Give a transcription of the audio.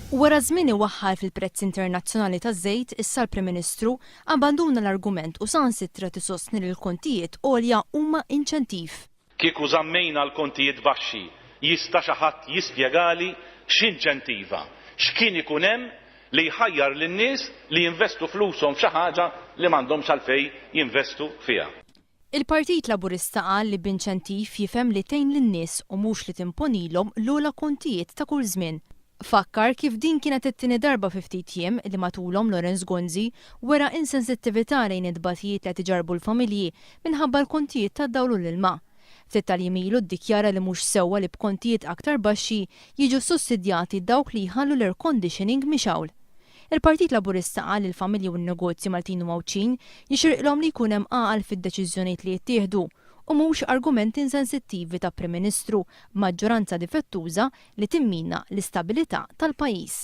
Wara żmien iwaħħal fil-prezz internazzjonali taż-żejt, issa l-Prim Ministru abbanduna l-argument u saħansitra qed isostni li l-kontijiet għolja huma inċentiv. Kieku żammejna l-kontijiet baxxi, jista' xi ħadd jispjegali x'inċentiva, x'kien ikun hemm li jħajjar lin-nies li jinvestu flushom f'xi ħaġa li m'għandhomx għalfejn jinvestu fiha? Il-Partit Laburista qal li b'inċentiv jifhem li tgħin lin-nies u mhux li timponilhom l-ogħla kontijiet ta' kull żmien. Fakkar kif din kienet it-tieni darba fi ftit jiem li matulhom Lawrence Gonzi wera insensittività lejn it-tbatijiet li qed iġarrbu l-familji minħabba l-kontijiet tad-dawl u l-ilma. Ftit tal-jiem ilu ddikjara li mhux sewwa li b'kontijiet aktar baxxi jiġu ssussidjati dawk li jħallu l-air conditioning mixgħul. Il-Partit Laburista qal li l-familji u n-negozji Maltin u Għawdxin jixirqilhom li jkun hemm għaqal fid-deċiżjonijiet li jittieħdu u mhux argumenti insensittivi ta' Prim Ministru b'maġġoranza difettuża li timmina l-istabilità tal-pajjiż.